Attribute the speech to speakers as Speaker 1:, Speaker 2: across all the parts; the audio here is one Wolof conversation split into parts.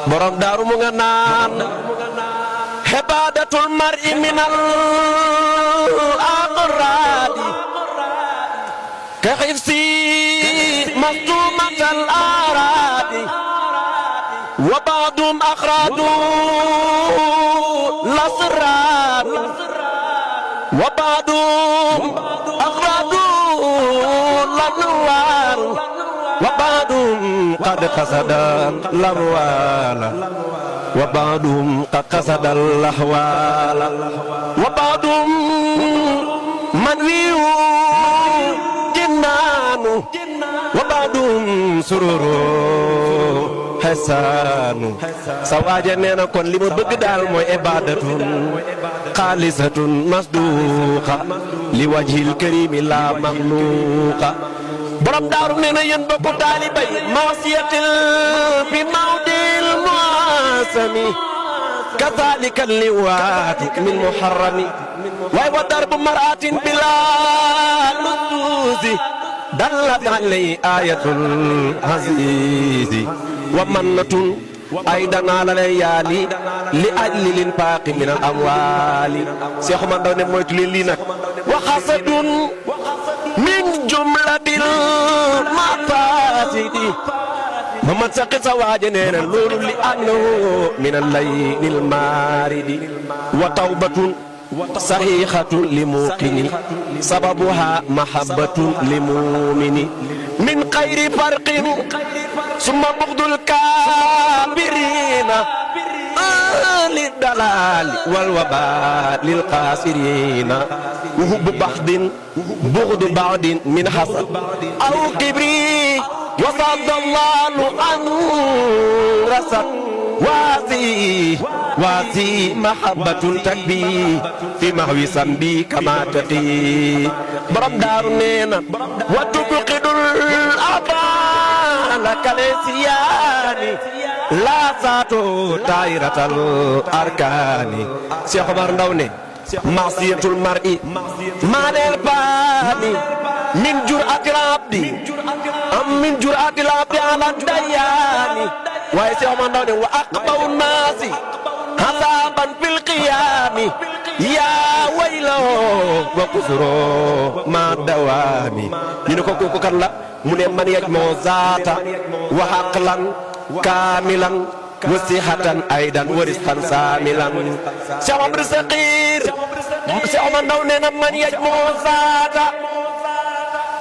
Speaker 1: borom daaru mu nga naan ibadatul mar'i minal aqradi ka xifsi mastumatal aradi wa ba'dum akhradu lasrar wa ba'dum akhradu lanwar wa ba'dum qad qasada lamwala wa ba'dum qad qasada lahwala wa ba'dum man wiyu jinnanu wa ba'dum sururu hasanu sa waaja nee na kon li ma bëgg daal mooy ibadatun xaalisatun masduqa li wajhil karimi la mamnuqa borom daaru nee na yéen bokku taalibay maasiyatil bi mawdil muasami kazalika liwaatu min muharrami waay wa darbu maratin bila nusuzi dallat alay ayatul azizi wa mannatun aydan ala layali li ajli lin faaqi min al amwali Cheikh Oumar Ndaw ne moytu leen lii nag wa xasadun min jumlatil mafasidi Muhammad saqi sa waaje nee na loolu li annahu min al-laylil maridi wa tawbatun sahihatun li muqini sababuha mahabbatun li mumini min xayri farqin summa bughdul kabirina li dalali wal wabal lil qasirina wa hubbu bahdin bughdu ba'din min hasad aw kibri wa sadallahu an rasad waasi mahabbatun takbi fi mahwi sambi kama taqi borom daaru neena wa tubqidul abana kalesiyani la saatu tairatal arkani Cheikh Oumar Ndaw ne masiyatul mar'i manel bani min jur'atil abdi am min jur'atil abdi ala dayani waaye Cheikh Oumar Ndaw ne wa aqbaw naasi hasaban fil qiyami yaa waylaw wa kusuro ma dawami ñu ne ko kooku kan la mu ne man yaj moo zaata wa aqlan kaamilan wa sihatan aydan wa rizqan saamilan Cheikh Abdou Sakir Cheikh Oumar Ndaw nee na man yaj moo zaata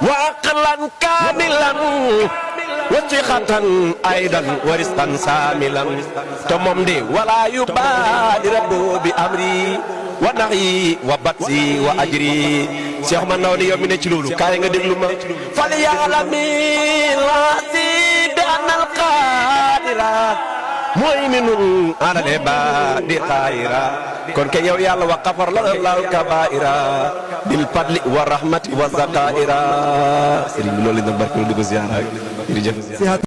Speaker 1: wa aqlan kaamilan wa sihatan aydan wa rizqan saamilan te moom de wala yubaali rabbu bi amri wa nahyi wa batsi wa ajri Cheikh Oumar Ndaw ne yow mi ne ci loolu kaay nga déglu ma fal ya'lamin laasi bi annal qaadira mu'minun ala al-ibaadi qaahira kon ke yow yàlla wa ghafara lana Allahu kabaa'ira bil fadli wa rahmati wa zakaa'ira sëriñ bi loolu lañ doon barke di ko ziyaara jërëjëf